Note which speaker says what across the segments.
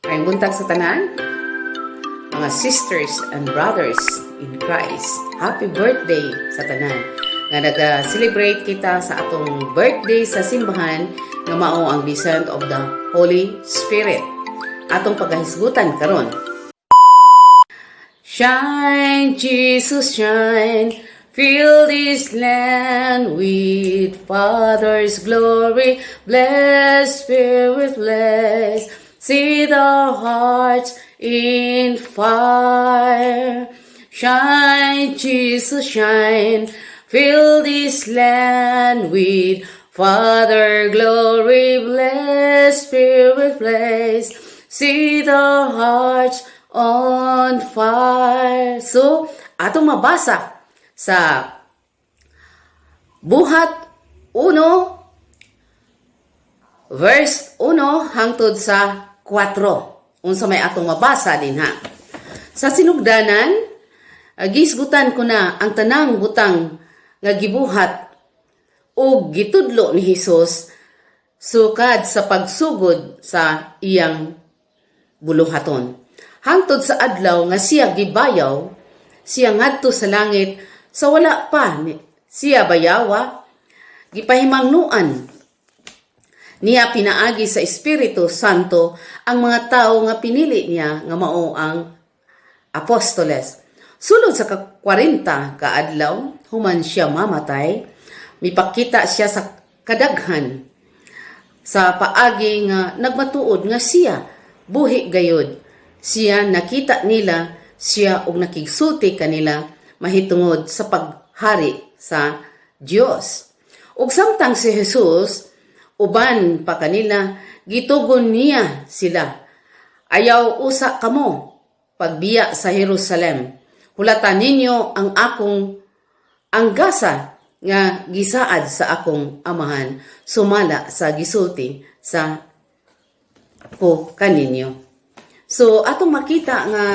Speaker 1: Maayong buntag sa tanan, mga sisters and brothers in Christ. Happy birthday sa tanan. Nga naga-celebrate kita sa atong birthday sa simbahan nga mao ang descent of the Holy Spirit. Atong pagahisgutan karon. Shine, Jesus, shine. Fill this land with Father's glory. Bless, Spirit, bless. See the hearts in fire. Shine, Jesus, shine. Fill this land with Father glory. Bless, Spirit, bless. See the hearts on fire. So, atong mabasa sa Buhat 1 verse 1 hangtod sa 4. Unsa may atong mabasa dinha? Sa sinugdanan, gisgutan ko na ang tanang butang nga gibuhat ug gitudlo ni Hesus sukad sa pagsugod sa iyang buluhaton hangtod sa adlaw nga siya gibayaw, siya ngadto sa langit. Sa wala pa siya bayawa, gipahimangnuan niya pinaagi sa Espiritu Santo ang mga tao nga pinili niya nga mao ang apostoles. Sulod sa ka 40 ka adlaw human siya mamatay, mipakita siya sa kadaghan sa paagi nga nagmatuod nga siya buhi gayud. Siya nakita nila siya og nakigsulti kanila mahitungod sa paghari sa Dios. Ug samtang si Jesus uban pa kanila, gitugon niya sila, "Ayaw usa kamo pagbiya sa Jerusalem. Hulatan ninyo ang gasa nga gisaad sa akong Amahan sumala sa gisulti sa ko kaninyo." So atong makita nga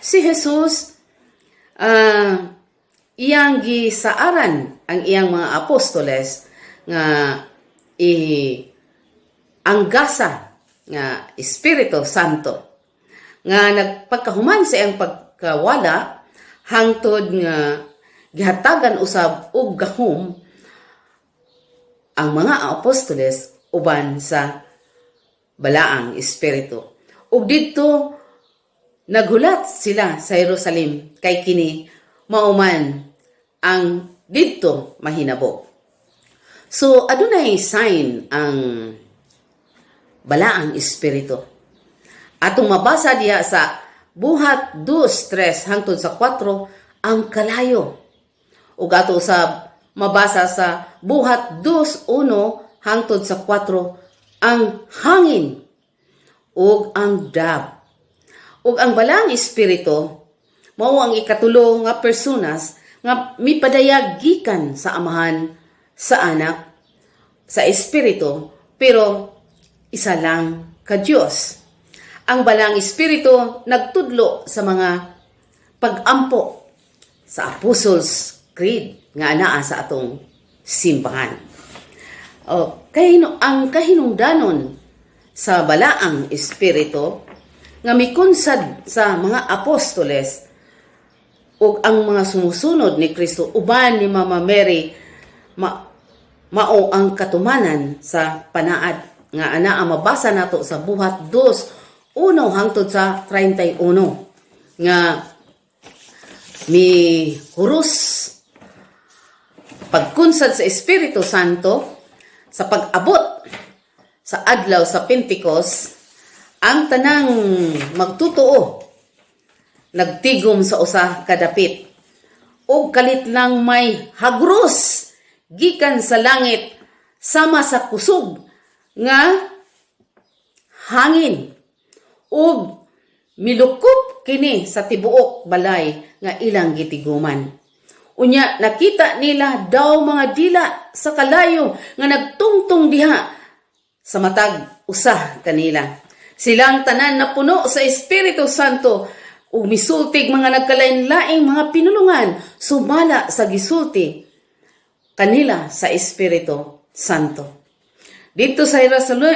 Speaker 1: si Jesus, iyang gisaaran ang iyang mga apostoles nga i ang gasa nga Espiritu Santo nga nagpagkahuman sa iyang pagkawala hangtod nga gihatagan usab og gahom ang mga apostoles uban sa Balaang Espiritu. Ug didto naghulat sila sa Jerusalem kay kini mauman ang didto mahinabo. So adunay sign ang Balaang Espiritu. Atong mabasa diha sa Buhat 2:3 hangtod sa 4 ang kalayo. Ug ato sa mabasa sa Buhat 2:1 hangtod sa 4 ang hangin ug ang dove. Ug ang Balaang Espiritu mao ang ikatulo nga personas nga mipadayag gikan sa Amahan, sa Anak, sa Espiritu, pero isa lang ka Dios. Ang Balaang Espiritu nagtudlo sa mga pag-ampo sa Apostles' Creed nga anaa sa atong simbahan. O, ang kahinungdanon sa Balaang Espiritu nga mikunsad sa mga apostoles ug ang mga sumusunod ni Kristo uban ni Mama Mary mao ang katumanan sa panaad nga anaa mabasa nato sa Buhat 2:1 hangtod sa 31 nga mi huros pagkunsad sa Espiritu Santo sa pag-abot sa adlaw sa Pentecost. Ang tanang magtutuo nagtigom sa usa ka dapit ug kalit lang may hagros gikan sa langit sama sa kusog nga hangin ug milukop kini sa tibuok balay nga ilang gitiguman. Unya nakita nila daw mga dila sa kalayo nga nagtungtong diha sa matag usa kanila. Silang tanan na puno sa Espiritu Santo ug misultig mga nagkalain-laing mga pinulungan sumala sa gisulti kanila sa Espiritu Santo. Dito sa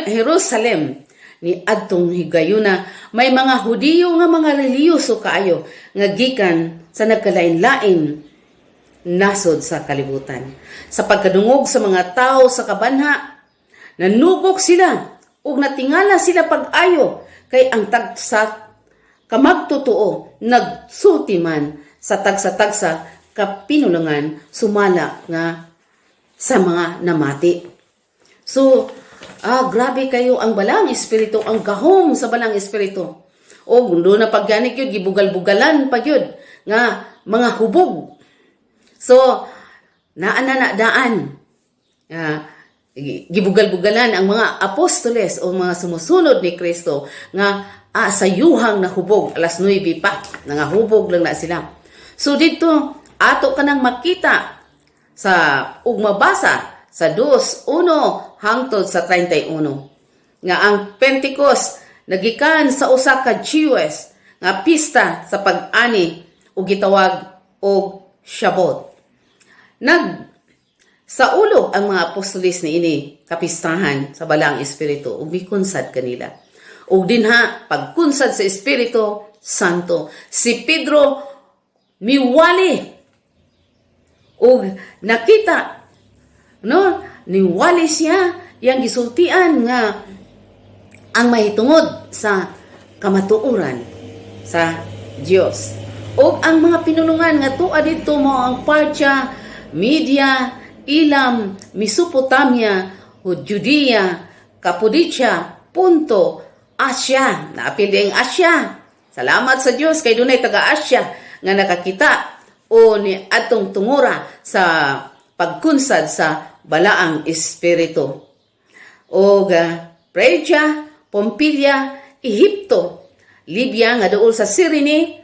Speaker 1: Jerusalem, Ni adtong higayuna, may mga Hudiyo nga mga relihiyoso kaayo nga gikan sa nagkalain-lain nasod sa kalibutan. Sa pagkadungog sa mga tao sa kabanha, nanugok sila ug natingala sila pag-ayo kay ang tagsa kamagtotoo nagsulti man sa tagsa-tagsa ka pinulungan sumala nga sa mga namati. So, grabe kayo ang Balaang Espiritu, ang gahom sa Balaang Espiritu. O gundo na pagganik yun, gibugal-bugalan pa yun, nga mga hubog. So, naa na na daan. Gibugal-bugalan ang mga apostoles o mga sumusunod ni Kristo nga sayuhang nahubog, alas 9 pa, nangahubog lang na sila. So dito, ato ka nang makita sa ug mabasa sa 2:1 hangtod sa 31 nga ang Pentecost nagikan sa usa ka Jewish nga pista sa pag-ani ug gitawag og Shavuot. Nag sa ulo ang mga apostoles ni ini kapistahan sa Balaang Espiritu ug mikunsad kanila. Ug dinha pagkunsad sa Espiritu Santo, si Pedro miwali ug nakita, no, niwali siya, yang gisultian nga ang mahitungod sa kamatuoran sa Dios. Ug ang mga pinulungan nga tua didto mo ang Parthia, Media, Elam, Mesopotamia, Judea, Cappadocia, Ponto, Asia. Naapil ang Asia. Salamat sa Dios kay dunay taga Asia nga nakakita o ni atong tungura sa pagkunsad sa Balaang Espiritu. O Phrygia, Pamphylia, Ehipto, Libya nga duol sa Cyrene,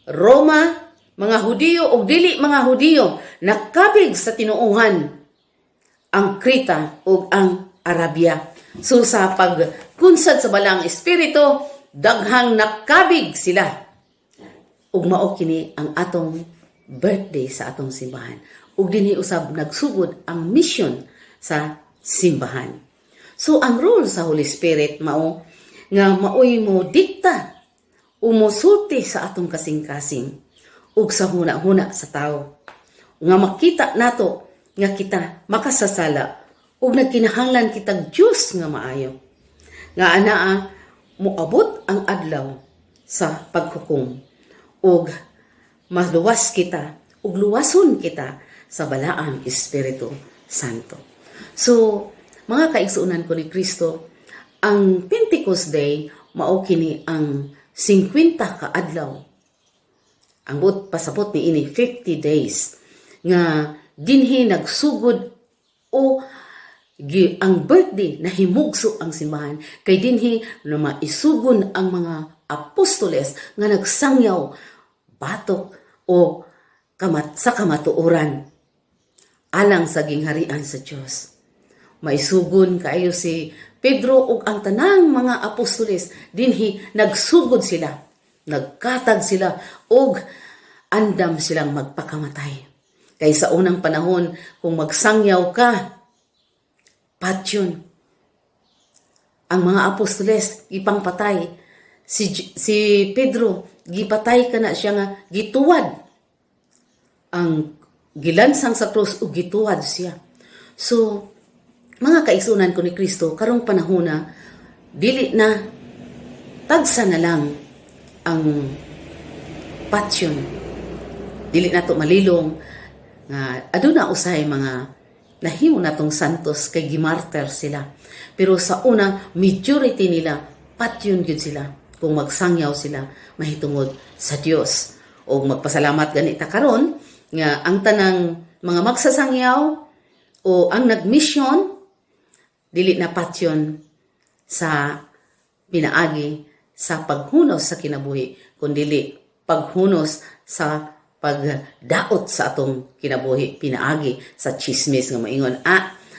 Speaker 1: Roma, mga Hudiyo ug dili mga Hudiyo nakabig sa tinuohan, ang Creta ug ang Arabia. So sa pagkunsad sa Balaang Espiritu, daghang nakabig sila. Ug mao kini ang atong birthday sa atong simbahan. Ug dinhi usab nagsugod ang mission sa simbahan. So ang role sa Holy Spirit mao nga maoy mo dikta o mosulti sa atong kasing-kasing ug sa huna-huna sa tao. Nga makita nato nga kita makasasala ug nagkinahanglan kitag Dios nga maayo. Nga anaa moabot ang adlaw sa paghukom ug maluwas kita ug luwason kita sa Balaang Espiritu Santo. So, mga kaigsuonan ko ni Kristo, ang Pentecost Day mao kini ang 50 ka adlaw. Ang buot pasabot ni ini 50 days nga dinhi nagsugod o ang birthday na himugso ang simbahan kay dinhi na maisugon ang mga apostoles nga nagsangyaw batok o kamat sa kamatuoran alang sa gingharian sa Dios. Maisugon kaayo si Pedro ug ang tanang mga apostoles, dinhi nagsugod sila, nagkatag sila ug andam silang magpakamatay. Kay sa unang panahon, kung magsangyaw ka, patyon. Ang mga apostoles ipangpatay. Si Pedro gipatay ka na siya nga gituwad. Ang gilansang sa krus ug gituwad siya. So, mga kaigsuonan ko ni Kristo, karong panahon na dili na tagsa na lang ang patyon. Dili na to malilong nga aduna usahay mga nahimo natong santos kay gimartyr sila. Pero sa una, majority nila patyon gyud sila kung magsangyaw sila mahitungod sa Dios. O magpasalamat gani ta karon nga ang tanang mga magsasangyaw o ang nagmisyon dili na patyon sa pinaagi sa paghunos sa kinabuhi, kundili paghunos sa pagdaot sa atong kinabuhi pinaagi sa chismis nga maingon,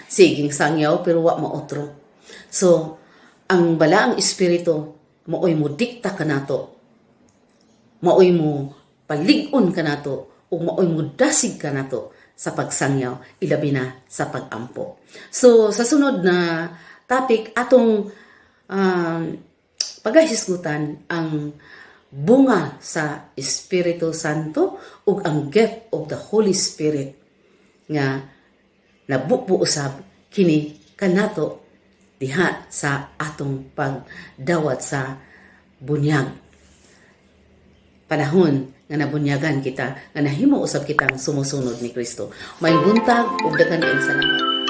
Speaker 1: "Siging sangyaw pero wa maotro." So ang Balaang Espiritu maoy mo dikta kanato, maoy mo palig-on kanato ug maoy mo dasig kanato sa pagsangyaw, ilabi na sa pagampo. So sa sunod na topic atong Pagahisgutan ang bunga sa Espiritu Santo ug ang gift of the Holy Spirit nga nabubo usab kini kanato diha sa atong pagdawat sa bunyag, panahon nga nabunyagan kita, nga nahimo usab kitang sumusunod ni Kristo. Maayong buntag ug daghan kayong salamat.